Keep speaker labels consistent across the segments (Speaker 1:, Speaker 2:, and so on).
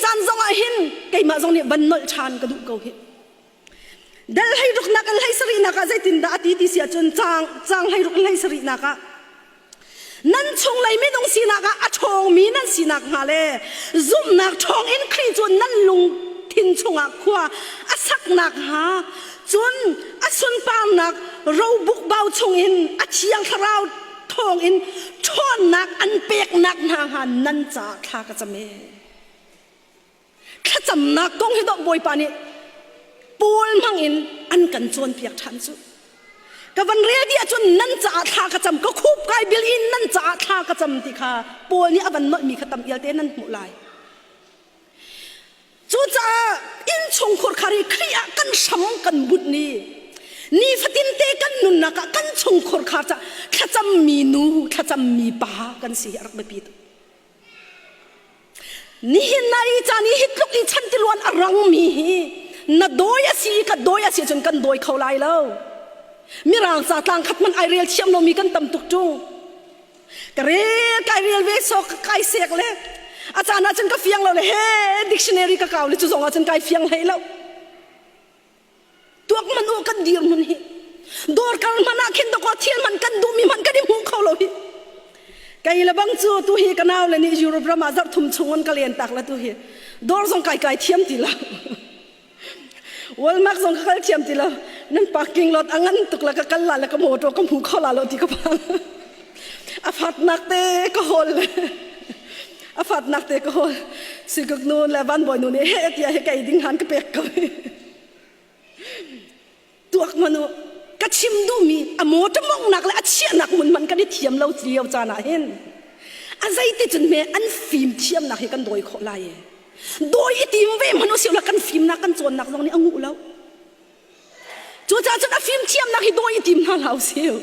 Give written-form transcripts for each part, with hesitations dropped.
Speaker 1: caan zong ah hin keimah zong nih van nolh ṭhan ka duh ko hi. Dal hlei ruknak in hlei sarihnak ah zeitindah a ti ti si ahcun caang caang hlei ruk in hlei sarihnak ah nan chunglei minung sinak ah a ṭhawngmi nan sinak hnga le zumhnak ṭhawng in Khrih cu nan lungthin chungah khua a saknak hnga cun a sunparnak robuk bau chungin a thiang thlarau thawngin ṭhawnnak an peknak hna hnga nan caah thla ka cam e. Thlacamnak kong hi dawh Bawipa nih Paul hmangin an kan cawnpiak ṭhan cu. Ka van rel dih ahcun nan caah thla ka cam, ka khup kai bil in nan caah thla ka cam ti kha Paul nih a van nolhmi kha tam ialte nan hmuh lai. Cucaah innchungkhur khar hi Khrih ah kan hram kan bunh ni nifatin te kan nunnak ah kan chungkhur khar ca thlacammi nu thlacammi pa kan si hi a rak biapi tuk. Nihin nai caan i hi tluk i chantiluan a rangmi hi na dawi a si i ka dawi a si cun kan dawi kho lai lo. Mirang ca tlang khat man ai rel thiam lomi kan tam tuk ṭung. Ka rel kai rel ve so ka kai sek le a caan ah cun ka fiang lo le he dictionary ka kau le cu zong ah cun kai fiang hlei lo. Tuak man u kan dir mun hi. Dawr kal hman ah khin dawkaw thil man kan duhmi man kan i hmu kho lo hi. Kei le bang cu tu hi ka nau le nih Europe ram ah zarh thum chung an ka len tak la tu hi. Dawr zong kai kai thiam ti lo. Walmart zong ka kal thiam ti lo. Nan parking lot a ngan tuk la ka kal la le ka motor ka hmu kho la lo ti ka phang. A fatnak te ka hol. A fatnak te ka hol. Sikuk nu le van bawi nu nih he tiah he kei ding han ka pek ko. Tuak man u ka chim duhmi a motor mawngnak le a chiahnak mun man kan i thiam lo lio caan ah hin a zeiti cun me an fim thiamnak hi kan dawi khawh lai e. Dawi i tim ve hmanh usih la kan fimnak kan cawnnak zong nih a nguh lo. Cucaah cun a fimthiamnak hi dawi i tim hna hlah usih.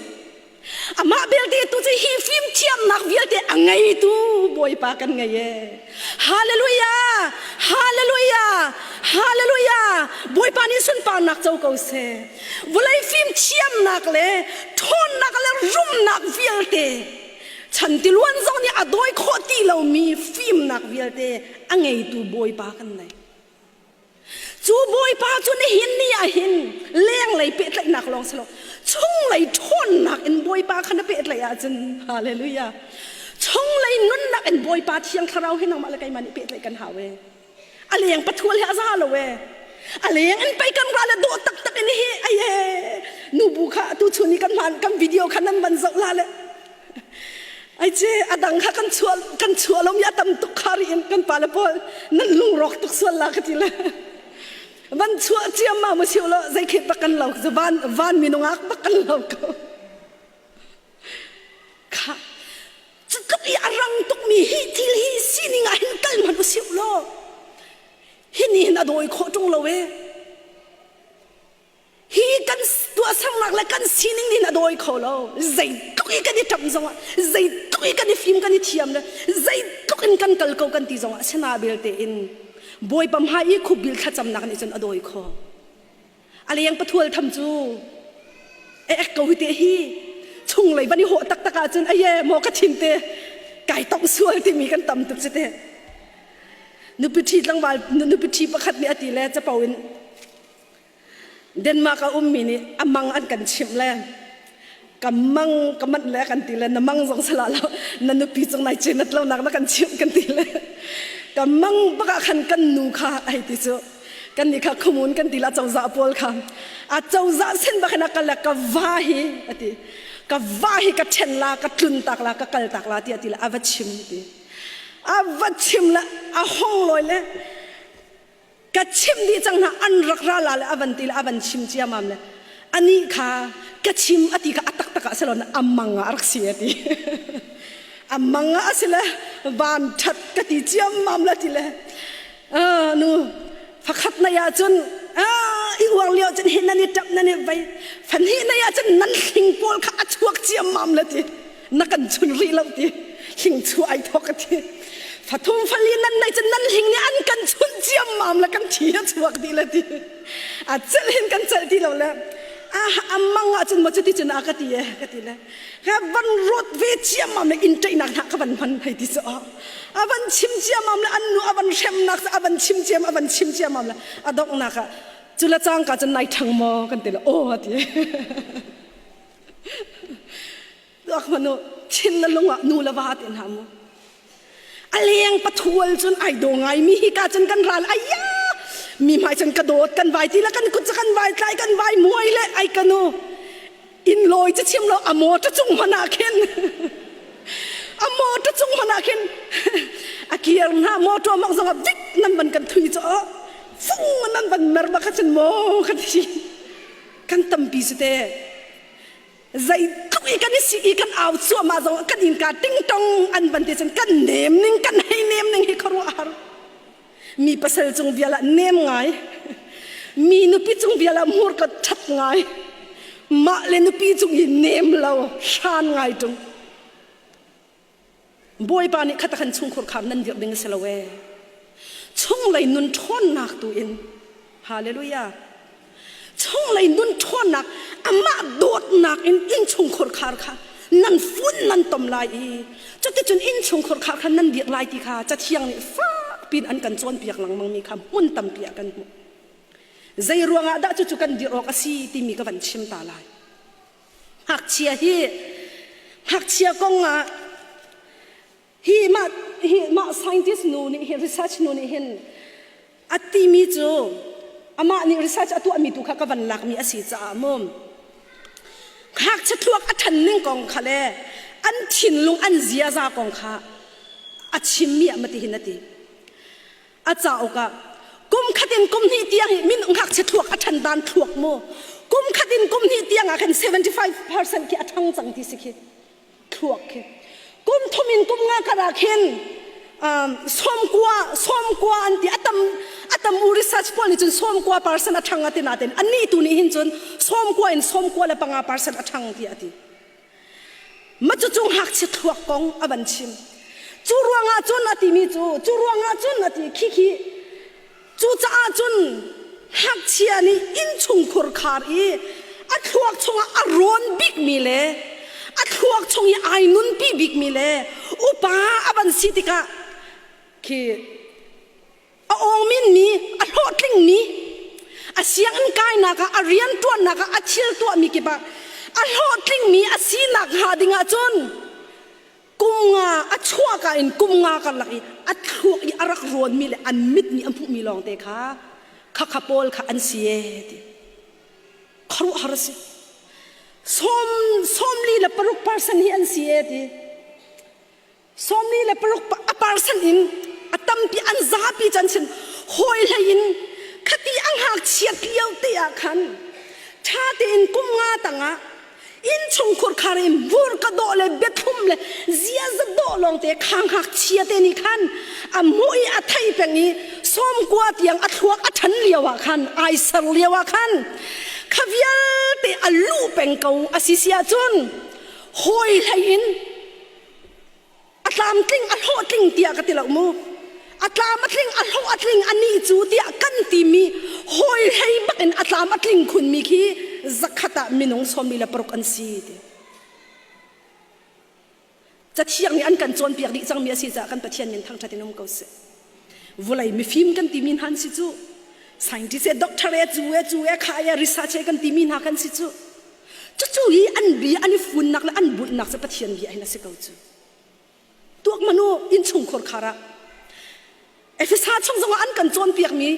Speaker 1: Amah belte tu cu hi fimthiamnak vialte a ngeitu Bawipa kan ngei e. Hallelujah! Hallelujah! Hallelujah! Bawipa nih sunparnak co ko seh. Vawlei fimthiamnak le ṭhawnnak le rumnak vialte chan tiluan zong nih a dawi khawh ti lomi fimnak vialte a ngeitu Bawipa kan nei. Cu Bawipa cu nihin ni ah hin lenglei pehtlaihnak lawng si lo chunglei ṭhawnnak in Bawipa kha na pehtlaih ahcun hallelujah chunglei nunnak in Bawipa Thiang Thlarau hi nangmah le keimah nih pehtlaih kan hau e a leng pathual hi a za lo e a leng in pei kan ra le dawh taktak in hi ai e nubu kha tu chun i kan hman kan video kha nan van zoh la le Ai ce a dang kha kan chuah kan chuah lomi a tam tuk kha ri in kan pale pawl nan lungrawk tuk sual la ka ti le van chuah ciam ma mu siu lo zei khi bak kan lo van van minung ak bak kan lo ko kha cutluk i a rang tuk mi hi thil hi sining ah hin kal hmanh u siu lo hi ni hin a dawi khawh ṭung lo e Hi kan tuahsernak le kan sining nih a dawi kho lo. Zeitluk i kan i ṭamh zongah, zeitluk i kan i fim kan i thiam le zeitluk in kan kal ko kan ti zongah sina belte in Bawipa hmai i khupbil thlacamnak nih cun a dawi kho. A leng pathual tham cu ek ko hi te hi chunglei van i hawh taktak ahcun aye maw ka thin te kai tong sual timi kan tam tuk cu te. Nupi ṭhi tlangval nupi ṭhi pakhat nih a ti le capo in Denmark a ummi nih a mang an kan chimh le ka mang ka manh le kan ti le na mang zong sala lo na nupi cung nai cenat lo nak na kan chimh kan ti le ka mang bak ah khan kan nu kha ai ti cu kan nih kha khumun kan ti la cozah pawl kha a cozah sin bak in a kal le ka va hi ati ka va hi ka ṭhen la ka tlun tak la ka kal tak la ti ati le a va chim ti a va chim le a hong loi le Ka chimh dih cang hna an rak ra la le a van ti le a van chim ciamam le anih kha ka chim a ti kha a taktak ah silon a mang ah a rak si a ti a mang ah a si le van ṭhat ka ti ciammam le ti le nu fakhat nai ah cun i uar lio cun hi nan i ṭap nan i vei fanhi nai ah cun nan hling pawl kha a chuak ciammam le ti na kan chun rih lo ti hling chu ai thok a ti fathum fali nan nei cun nan hling nih an kan chunh ciammam le kan thi a chuak dih le ti a celh hin kan celh ti lo le. Amang ah cun maw cuti cun a ka ti e ka ti le ka van ruat ve ciammam le in ṭaihnak hna ka van hman hei ti cu a van chim ciammam le an nu a van hremnak a van chim ciam a van chim ciammam le a donghnak ah cu le cangka cun nai ṭhang maw kan ti le aw a ti. Tuak hmanh u, thin le lung ah nu le va te hna mu. A leng pathual cun ai daw ngai mi hi ka cun kan ral ayya mi hmai cun ka dawt kan vai ti la kan kut kan vai tlai kan vai muai le ai kanu in loi chu chim lo a motor cung hmana khin a motor cung hmana khin a kir na motor mak zong vik nan van kan thui cho fung nan van mer ba kha cun mo ka thi kan tampi su te Zeitluk i kan i sik i kan au cuahmah zong kan innka tingtong an van ti cun kan nem ning kan hei nem ning hi khuaruah a har. Mi pasal cung vial ah nem ngai. Mi nupi cung vial ah hmurka ṭhat ngai. Mah le nupi cung i nem lo hran ngai ṭung. Bawipa nih khat khan chungkhur khar nan dirh ding a si lo ee. Chunglei nun ṭhawnnak tu in Hallelujah. Chunglei nun ṭhawnnak amah dawtnak in innchungkhur khar kha nan fun nan tom lai i cuticun innchungkhur khar kha nan dirh lai ti kha Cathiang nih fakpi in an kan cawnpiak lengmang mi kha hmun tampi ah kan hmuh. Zei ruangah dah cucu kan dirh awk a si timi ka van chim ta lai. Ngakchia hi ngakchia kong ah hi mah hi mah scientist nu nih hin research nu nih hin a timi cu amah nih research a tuahmi tu kha ka van lakmi a si caah mu ngakchia thluak a ṭhan ning kong kha le an thinlung an ziaza kong kha a chimmi ah mati hin a ti. A cauk ah kum khat in kum hnih tiang hi min ngakchia thluak a ṭhan dan thluak mu kum khat in kum hnih tiang ah khan 75% khi a ṭhang cang ti si khi thluak khi kum thum in kum nga kar ah khin sawmkua sawmkua an ti atam atam u research pawl nih cun sawmkua percent a ṭhang a ti nain annih tu nih hin cun sawmkua in sawmkua le panga percent a ṭhang ti a ti. Ma cucu ngakchia thluak kong a van chim. Cu ruangah cun a timi cu, cu ruangah cun a ti khi khi cucaah cun ngakchia nih innchungkhur khar i a thluak chungah a rawn bikmi le a thluak chung i ai nunpi bikmi le upa a van si tikah khi a awngminmi a hlawhtlingmi a sianginn kainak ah a rianṭuannak ah a thil tuahmi kip ah a hlawhtlingmi a sinak hnga ding ahcun kum nga a chuahka in kum nga karlak i a thluak i a rak rawnmi le an mit nih a hmuhmi lawngte kha khakha pawl kha an si ee ti khuaruahhar a si sawm sawmli le paruk percent hi an si ee ti 46 a percent in a tampi an zapi can chin hawi hlei in khati a ngakchiat lio te ah khan ṭha tein kum nga tangah innchungkhur khar in vur ka dawh le biathlum le ziaza dawh lawng te kha ngakchia te nih khan a hmuh i a thei peng i sawmkua tiang a thluak a ṭhan lio ah khan ai ser lio ah khan kha vialte a luh peng ko a si si ahcun hawi hlei in A tlamtling, a hlawhtling tiah ka ti lo mu. A tlam a tling, a hlawh a tling, anih cu tiah kan timi hawi hlei bak in a tlam a tling khunmi khi zakhat ah minung sawmi le paruk an si ti. Cathiang nih an kan cawnpiak dih cangmi a si caah kan Pathian min thangṭhat in um ko seh. Vulei mifim kan timi hna an si cu. Scientist e, doctor e, cu e, cu e, kha e, research e kan timi hna kan si cu. Cucu hi an bia an i funnak le an bulhnak cu Pathian bia hin a si ko cu. Tuak manu innchungkhur khar ah Efesa chung zongah an kan cawnpiakmi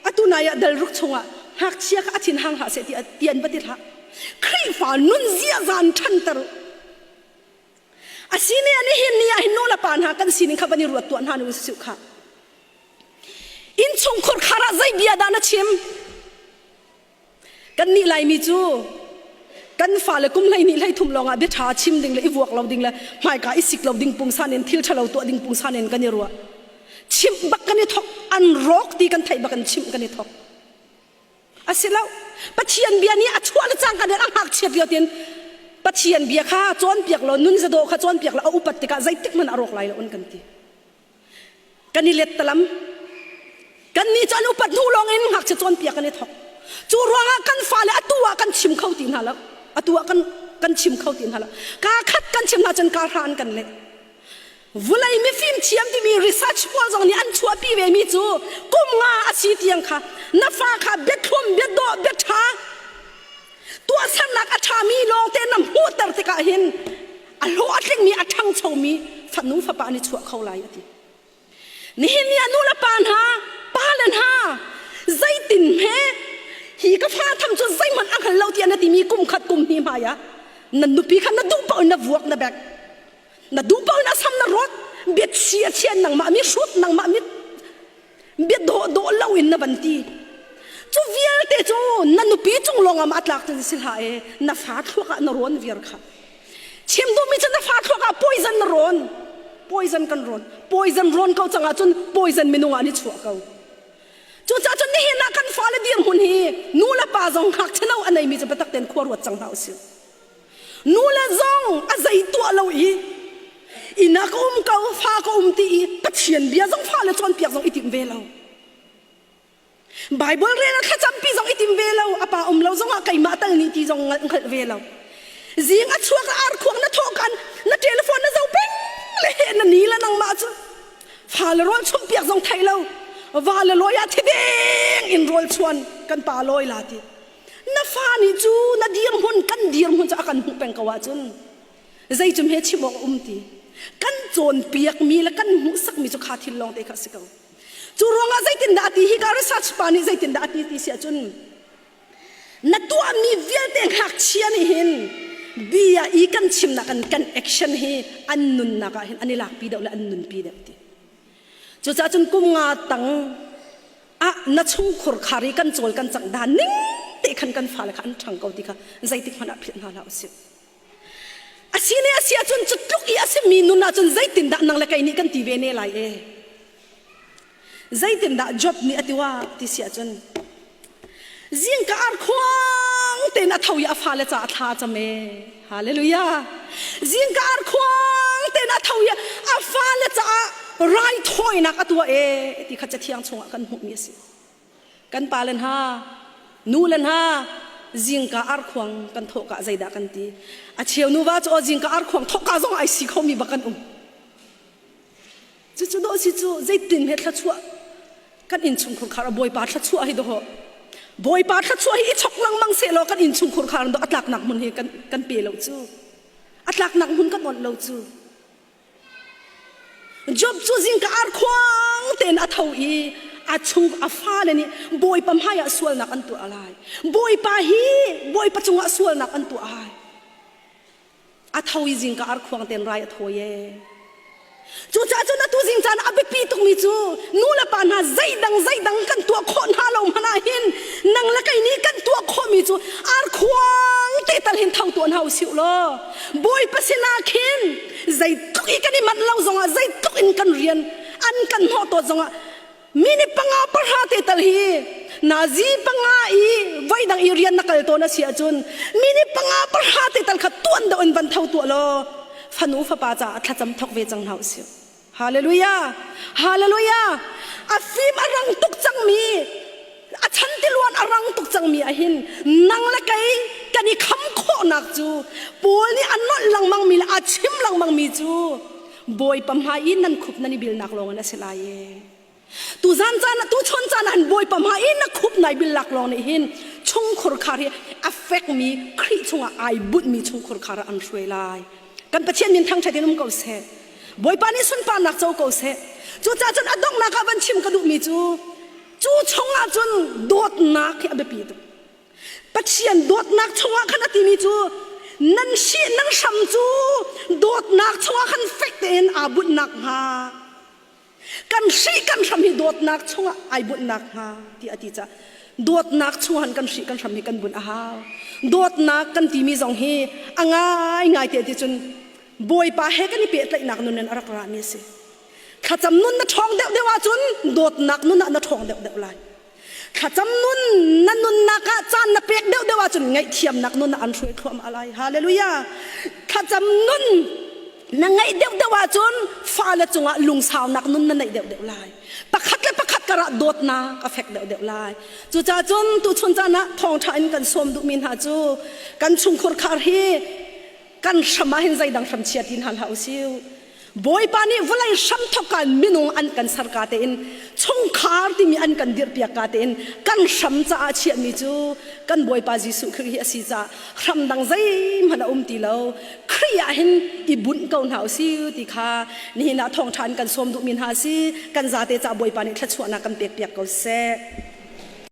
Speaker 1: atu nai ah dal ruk chungah ngakchia kha a thin hang hlah seh ti ti an va ti hlah. Khrihfa nun ziaza an ṭhanter u. Asine ani hin ni ah hin nu le pa hna kan sining kha van i ruat tuah hna nu si kha. Innchungkhur khar ah zei bia dah na chim? Kannih Laimi cu kan fale kum 12 hlei thum lawngah bia ṭha chim ding le i vuak lo ding le hmaika i sik lo ding pungsan in thil ṭhalo tuah ding pungsan in kan i ruah. Chimh bak kan i thok, an rawk ti kan theih bak in chimh kan i thok. A si lo. Pathian bia nih a chuah le cangka in a ngakchiat lio tin Pathian bia kha cawnpiak law nun zadawh kha cawnpiak law a upat tikah zeitik hmanh a rawk lai lo an kan ti. Kan i let talam. Kannih cu an upat hnu lawng in ngakchia cawnpiak kan i thok. Cu ruangah kan fale atu ah kan chim kho ti hna lo. Atu ah kan kan chim kho ti hna lo. Kaa khat kan chim hna cun kaa hra an kan leh. Vulei mifim thiam timi research pawl zong nih an chuahpi ve mi cu kum nga a si tiang kha na fa kha biathlum biadawh biaṭha tuahsernak a ṭhami lawngte na hmuhter tikah hin a hlawh a tlingmi a ṭhangchomi fanu fapa an i chuah kho lai a ti. Nihin ni ah nu le pa hna, pa le hna zeitin hme hi ka fa tham cu zeihmanh a hngal lo tiah na timi kum khat kum hnih hmai ah na nupi kha na duh paoh in na vuak na bek na duh paoh in a sam na rawt bia chia chia nangmah mi hrut nangmah mi bia dawh dawh lo in na van ti cu vialte cu na nupi cung lawng ah ma tlak cu si hlah e na fa thluak ah na rawn viar kha Chim duhmi cu na fa thluak ah poison na rawn. Poison kan rawn. Poison rawn ko cang ahcun poison minung ah an i chuah ko. Cucaah cun nihin ah kan fale dirhmun hi nu le pa zong ngakchia no a neimi cu biatak tein khua ruat cang hna usih. Nu le zong a zei tuah lo i inn ah ka um ko, fa ka um ti i Pathian bia zong fale cawnpiak zong i tim ve lo. Bible rel a thlacampi zong i tim ve lo a pa um lo zongah keimah tal nih ti zong hngalh ve lo zing a chuak a arkhuang na thawh kan na telephone na zo peng le he na ni la nangmah cu fa le rawl chumh piak zong thei lo va le lawi ah thideng in rawl chuan kan pa lawi la ti na fa nih cu na dirhmun kan dirhmun cu a kan hmuh peng ko ahcun zei cum he chim awk a um ti kan cawnpiakmi le kan hmuhsakmi cu kha thil lawng te kha a si ko Cu ruangah zeitindah a ti hi ka research pa nih zeitindah a ti ti si ahcun na tuahmi vialte ngakchia nih hin bia i kan chimnak kan kan action hi an nunnak ah hin an i lakpi deuh le an nunpi deuh ti. Cucaah cun kum nga tang ah na chungkhur khar i kan cawl kan cangh dan ning te khan kan fale kha an ṭhang ko ti kha zeitik hmanh ah philh hna hlah usih. A si ne a si ahcun cu tluk i a simi nun ahcun zeitindah nang le kei nih kan ti ve ne lai e? Zeitindah Job nih a ti wa ti si ahcun zingka arkhuang tein a tho i a fale caah thla a cam e. Hallelujah. Zingka arkhuang tein a tho i a fale caah raithawinak a tuah e ti kha cathiang chungah kan hmuhmi a si. Kan pale hna, nule hna, zingka arkhuang kan thawhka zeidah kan ti? A cheu nuva cu aw zingka arkhuang thawhka zong ai si khomi bak kan um. Cucu dawh si cu zeitin he thluachuah kan innchungkhur khar a Bawipa thluachuah hi dawh Bawipa thluachuah hi i chok lengmang sehlaw kan innchungkhur khar dawh a tlaknak hmun hi kan kan pe lo cu. A tlaknak hmun kan onh lo cu. Job cu zingka arkhuang tein a tho i a chung a fale nih Bawipa hmaiah sualnak an tuah lai. Bawipa hi Bawipa cungah sualnak an tuah ai. A tho i zingka arkhuang tein rai a thawi ee. Cucaah cun atu zing caan a biapi tukmi cu nu le pa hna zeidang zeidang kan tuah khawh hna lo hmanh ah hin nang le kei nih kan tuah khawhmi cu arkhuang te tal hin tho tuah hna usih law Bawipa sinah khin zeitluk i kan i manh lo zongah zeitluk in kan rian an kan hnawh tawt zongah minute panga pahra te tal hi nazi panga i voidang i rian na kal tawn a si ahcun minute panga pahra te tal kha tuan deuh in van tho tuah law fanu fapa caah thlacam thok ve cang hna usih Hallelujah! Hallelujah! A fim a rang tuk cangmi, a chan tiluan a rang tuk cangmi ahhin nang le kei kan i kham khawhnak cu Paul nih a nolh lengmangmi le a chim lengmangmi cu Bawipa hmai i nan khup nan i bilnak lawng in a si lai e. Tuzan caan ah tuchun caan ah hin Bawipa hmai i na khup nai billak lawng nih hin chungkhur khar hi a fekmi Khrih chungah ai bunhmi chungkhur khar ah an hruai lai. Kan Pathian min thangṭhat in um ko seh. Bawipa nih sunparnak co ko seh. Cucaah cun a donghnak ah van chim ka duhmi cu cu chungah cun dawtnak hi a biapi tuk. Pathian dawtnak chungah khan a timi cu nan si nan hram cu dawtnak chungah khan fek tein aa bunhnak hnga kan hri kan hram hi dawtnak chungah ai bunhnak hnga ti a ti caah dawtnak chungah kan hri kan hram hi kan bunh a hau dawtnak kan timi zong hi a ngai ngai te ti cun Bawipa he kan i pehtlaihnak nun in a rak rami a si thlacam nun na ṭhawng deuh deuh ahcun dawtnak nun ah na ṭhawng deuh deuh lai thlacam nun na nunnak ah caan na pek deuh deuh ahcun ngaihthiamnak nun ah an hruai thluahmah lai hallelujah thlacam nun. Na ngeih deuhdeuh ahcun fale cungah lungsaunak nun na neih deuhdeuh lai. Pakhat le pakhat karah dawtnak a fek deuhdeuh lai. Cucaah cun tuchun caan ah thawngṭha in kan sawm duhmi hna cu kan chungkhur khar hi kan hram ah hin zeidang hram chia ti hna hlah usih. Bawipa nih vawlei hramthawk ah minung an kan ser ka tein chungkhar timi an kan dirhpiak ka tein kan hram caah chiahmi cu kan Bawipa Jesuh Khrih hi a si caah hram dang zeihmanh a um ti lo. Khrih ah hin i bunh ko hna usih ti kha nihin ah thawngṭha in kan sawm duhmi hna a si. Kan zate caah Bawipa nih thluachuahnak kan pekpiak ko seh.